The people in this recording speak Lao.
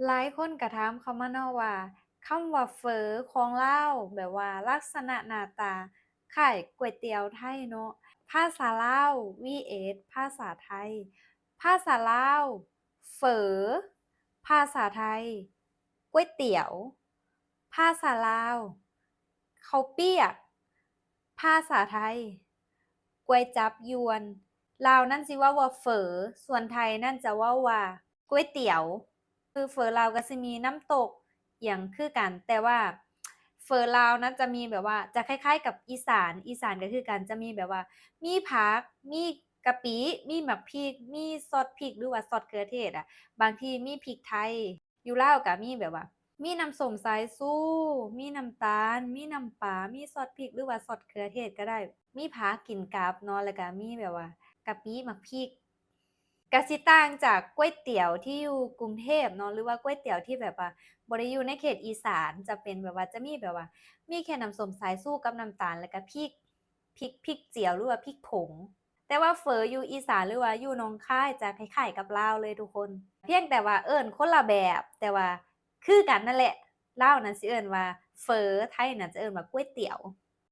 ຫຼາຍຄົນກໍຖາມເຂົ້າມາເນາະວ່າ ຄຳວ່າເຝີຂອງລາວ ແບບວ່າລັກສະນະໜ້າຕາຄ້າຍກ໋ວຍຕຽວໄທເນາະ. ພາສາລາວ vs ພາສາໄທ. ພາສາລາວ ເຝີ. ພາສາໄທ ກ໋ວຍຕຽວ. ພາສາລາວ ເຂົ້າປຽກ. ພາສາໄທ ກ໋ວຍຈັບຢວນ. ລາວນັ້ນຊິເວົ້າວ່າເຝີ, ສ່ວນໄທນັ້ນຈະເວົ້າວ່າກ໋ວຍຕຽວ. ຄືເຝີລາວກໍຊິມີນ້ຳຕົກຫຍັງຄືກັນ, ແຕ່ວ່າເຝີລາວນັ້ນຈະມີແບບວ່າ ຈະຄ້າຍໆກັບອີສານ, ອີສານກໍຄືກັນ ຈະມີແບບວ່າ ມີຜັກ, ມີກະປິ, ມີໝາກພິກ, ມີຊອດພິກ ຫຼືວ່າຊອດເຂືອເທດອະ, ບາງທີມີພິກໄທ. ຢູ່ລາວກໍມີແບບວ່າ ມີນ້ຳສົ້ມສາຍຊູ, ມີນ້ຳຕານ, ມີນ້ຳປາ, ມີຊອດພິກ ຫຼືວ່າຊອດເຂືອເທດກໍໄດ້, ມີຜັກກິນກັບເນາະ, ແລ້ວກໍມີແບບວ່າກະປິ, ໝາກພິກ. ກະຊິຕ່າງຈາກກ໋ວຍຕຽວທີ່ຢູ່ກຸງເທບເນາະ ຫຼືວ່າກ໋ວຍຕຽວທີ່ແບບວ່າບໍ່ໄດ້ຢູ່ໃນເຂດອີສານ, ຈະເປັນແບບວ່າ ຈະມີແບບວ່າ ມີແຄ່ນ້ຳສົ້ມສາຍຊູກັບນ້ຳຕານ ແລ້ວກໍພິກ, ພິກ, ພິກຈຽວ ຫຼືວ່າພິກຜົງ. ແຕ່ວ່າເຝີຢູ່ອີສານ ຫຼືວ່າຢູ່ໜອງຄາຍ ຈະຄ້າຍໆກັບລາວເລີຍທຸກຄົນ, ພຽງແຕ່ວ່າເອີ້ນຄົນລະແບບ ແຕ່ວ່າຄືກັນນັ້ນແຫຼະ. ລາວນັ້ນຊິເອີ້ນວ່າເຝີ, ໄທນັ້ນຈະເອີ້ນວ່າກ໋ວຍຕຽວ.